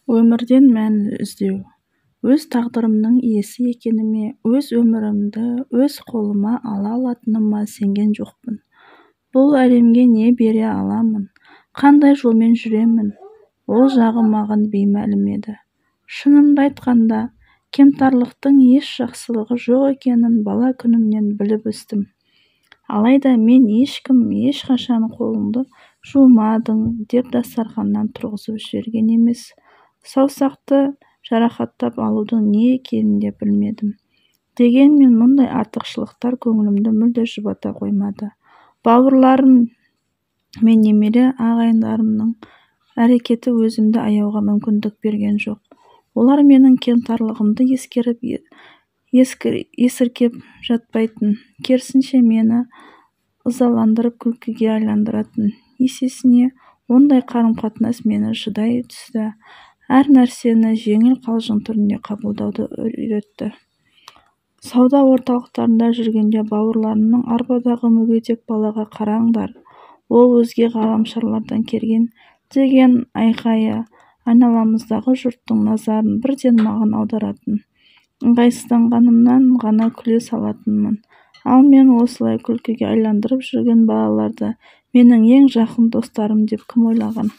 Өмірден мән іздеу. Өз тағдырымның иесі екеніме, өз өмірімді өз қолыма ала алатыныма сенген жоқпын. Бұл әлемге не бере аламын, қандай жолмен жүремін, ол жағы маған беймәлім еді. Шынымды айтқанда, кемтарлықтың еш жақсылығы жоқ екенін бала күнімнен біліп өстім. Алайда мені ешкім ешқашан қолыңды жумадың деп дастарханнан тұрғызып жіберген емес. Саусақты жарақаттап алудың не екенін де білмедім. Дегенмен мұндай артықшылықтар көңілімді мүлде жұбата қоймады. Бауырларым мен немере ағайындарымның әрекеті өзімді аяуға мүмкіндік берген жоқ. Олар менің кемтарлығымды ескеріп, есіркеп жатпайтын. Керісінше мені ызаландырып, күлкіге айландыратын. Есесіне ондай қарым-қатынас мені шыдай түсті, әр нәрсені жеңіл қалжың түрінде қабылдауды үйретті. Сауда орталықтарында жүргенде бауырларымның арбадағы мүгедек балаға қараңдар, ол өзге ғаламшарлардан келген деген айқайы айналамыздағы жұрттың назарын бірден маған аударатын. Ыңғайсызданғанымнан ғана күле салатынмын. Ал мен осылай күлкіге айландырып жүрген балаларды менің ең жақын достарым деп кім ойлаған?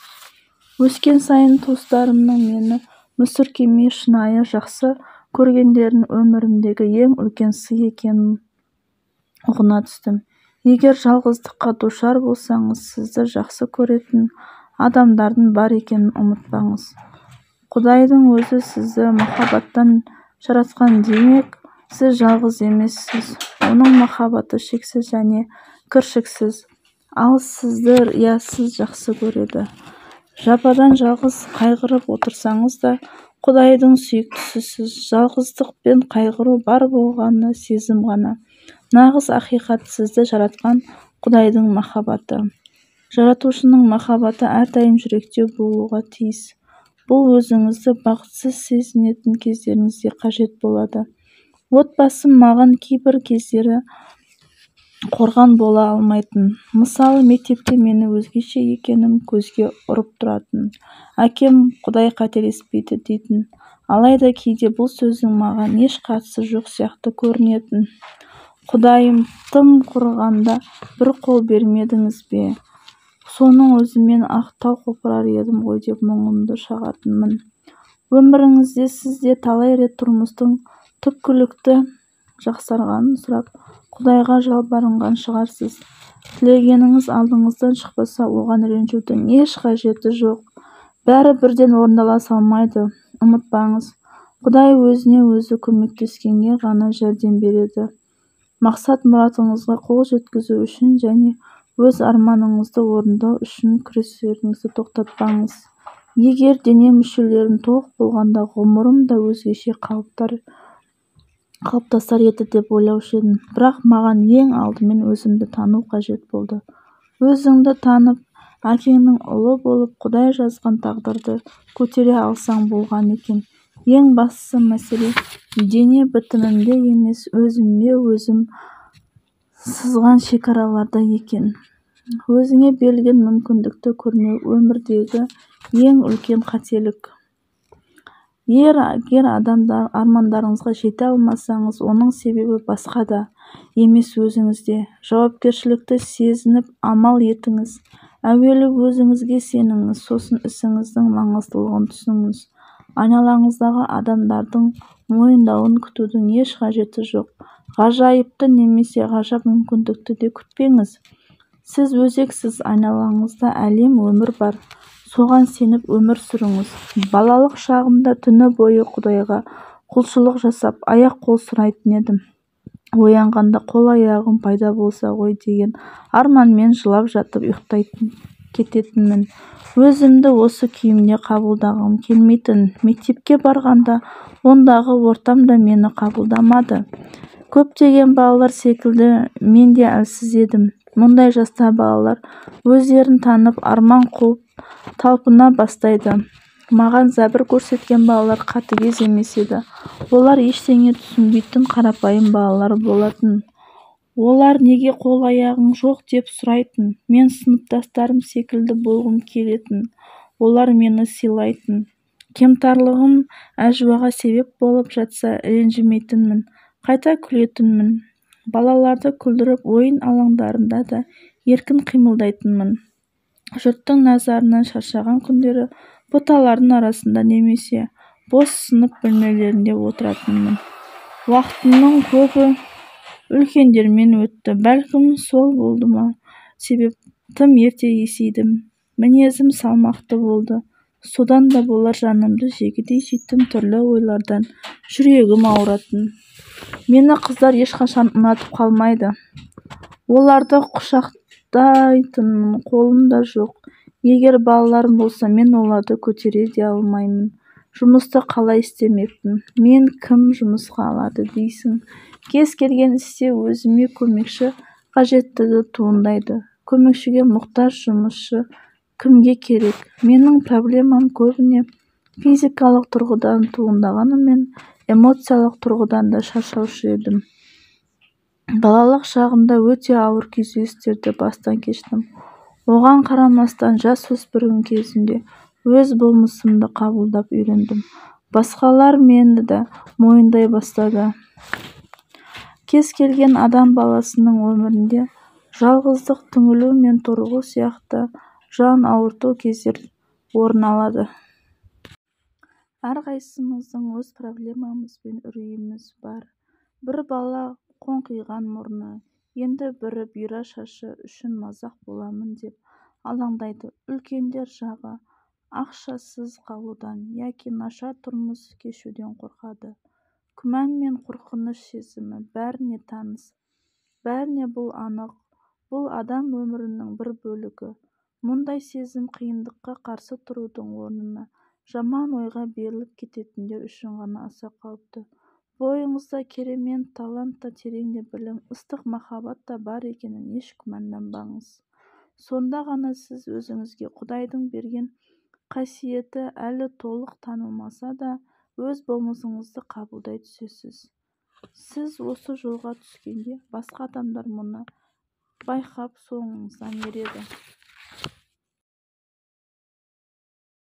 Өскен сайын туыстарымның мені мүсіркемей шынайы жақсы көргендерінің өмірімдегі ең үлкен сый екенін ұғына түстім. Егер жалғыздыққа душар болсаңыз, сізді жақсы көретін адамдардың бар екенін ұмытпаңыз. Құдайдың өзі сізді махаббаттан жаратқан, демек, сіз жалғыз емессіз. Оның махаббаты шексіз және кіршіксіз, ал сізді риясыз жақсы көреді. Жападан жалғыз қайғырып отырсаңыз да, Құдайдың сүйіктісісіз. Жалғыздық пен қайғыру бар болғаны сезім ғана. Нағыз ақиқат сізді жаратқан Құдайдың махаббаты. Жаратушының махаббаты әрдайым жүректе болуға тиіс. Бұл өзіңізді бақытсыз сезінетін кездеріңізде қажет болады. Отбасым маған кейбір кездері қорған бола алмайтын. Мысалы, мектепте мені өзгеше екенім көзге ұрып тұратын. Әкем Құдай қателеспейді дейтін. Алайда кейде бұл сөздің маған еш қатысы жоқ сияқты көрінетін. Құдайым, тым құрығанда бір қол бермедіңіз бе? Соның өзімен-ақ тау қопарар едім ғой деп мұңымды шағатынмын. Өміріңізде сіз де талай рет тұрмыстың түпкілікті жақсарғанын сұрап, Құдайға жалбарынған шығарсыз. Тілегеніңіз алдыңыздан шықпаса, оған ренжудің еш қажеті жоқ. Бәрі бірден орындала салмайды. Ұмытпаңыз, Құдай өзіне-өзі көмектескенге ғана жәрдем береді. Мақсат-мұратыңызға қол жеткізу үшін және өз арманыңызды орындау үшін күресеріңізді тоқтатпаңыз. Егер дене мүшелерім толық болғанда, ғұмырым да өзгеше қалыптасар еді деп ойлаушы едім. Бірақ маған ең алдымен өзімді тану қажет болды. Өзіңді танып, әкеңнің ұлы болып, Құдай жазған тағдырды көтере алсаң болған екен. Ең бастысы мәселе дене бітімімде емес, өзіме өзім сызған шекараларда екен. Өзіңе берілген мүмкіндікті көрмеу өмірдегі ең үлкен қателік. Егер армандарыңызға жете алмасаңыз, оның себебі басқада емес, өзіңізде. Жауапкершілікті сезініп амал етіңіз. Әуелі өзіңізге сеніңіз, сосын ісіңіздің маңыздылығын түсініңіз. Айналаңыздағы адамдардың мойындауын күтудің еш қажеті жоқ. Ғажайыпты немесе ғажап мүмкіндікті де күтпеңіз. Сіз өзексіз, айналаңызда әлем, өмір бар. Соған сеніп өмір сүріңіз. Балалық шағымда түні бойы Құдайға құлшылық жасап, аяқ-қол сұрайтын едім. Оянғанда қол-аяғым пайда болса ғой деген арманмен жылап жатып ұйықтай кететінмін. Өзімді осы күйімде қабылдағым келмейтін. Мектепке барғанда ондағы ортам да мені қабылдамады. Көптеген балалар секілді мен де әлсіз едім. Мұндай жаста балалар өздерін танып, арман қуып, талпына бастайды. Маған зәбір көрсеткен балалар қатыгез емес еді. Олар ештеңе түсінбейтін қарапайым балалар болатын. Олар неге қол-аяғың жоқ деп сұрайтын. Мен сыныптастарым секілді болғым келетін. Олар мені сыйлайтын. Кемтарлығым әжуаға себеп болып жатса ренжімейтінмін, қайта күлетінмін. Балаларды күлдіріп, ойын алаңдарында да еркін қимылдайтынмын. Жұрттың назарынан шаршаған күндері бұталардың арасында немесе бос сынып бөлмелерінде отыратынмын. Уақытымның көбі үлкендермен өтті. Бәлкім, сол болды ма себеп, тым ерте есейдім. Мінезім салмақты болды. Содан да болар жанымды жегідей жейтін түрлі ойлардан жүрегім ауыратын. Мені қыздар ешқашан ұнатып қалмайды. Оларды құшақтайтын қолым да жоқ. Егер балаларым болса, мен оларды көтере де алмаймын. Жұмысты қалай істемекпін? Мені кім жұмысқа алады дейсің? Кез келген істе өзіме көмекші қажеттігі туындайды. Көмекшіге мұқтаж жұмысшы кімге керек? Менің проблемам көбіне физикалық тұрғыдан туындағанымен, эмоциялық тұрғыдан да шаршаушы едім. Балалық шағымда өте ауыр күйзелістерді бастан кештім. Оған қарамастан жасөспірім кезімде өз болмысымды қабылдап үйрендім. Басқалар мені де мойындай бастады. Кез келген адам баласының өмірінде жалғыздық, түңілу мен торығу сияқты жан ауырту кездер орын алады. Әрқайсымыздың өз проблемамыз бен үрейіміз бар. Бір бала қоңқиған мұрны, енді бірі бұйра шашы үшін мазақ боламын деп алаңдайды. Үлкендер жағы ақшасыз қалудан яки нашар тұрмыс кешуден қорқады. Күмән мен қорқыныш сезімі бәріне таныс. Бәріне бұл анық, бұл адам өмірінің бір бөлігі. Мұндай сезім қиындыққа қарсы тұрудың орнына жаман ойға беріліп кететіндер үшін ғана аса қауіпті. Бойыңызда керемет талант та, терең де білім, ыстық махаббат та бар екенін еш күмәнданбаңыз. Сонда ғана сіз өзіңізге Құдайдың берген қасиеті әлі толық танылмаса да, өз болмысыңызды қабылдай түсесіз. Сіз осы жолға түскенде басқа адамдар мұны байқап соңыңыздан ереді.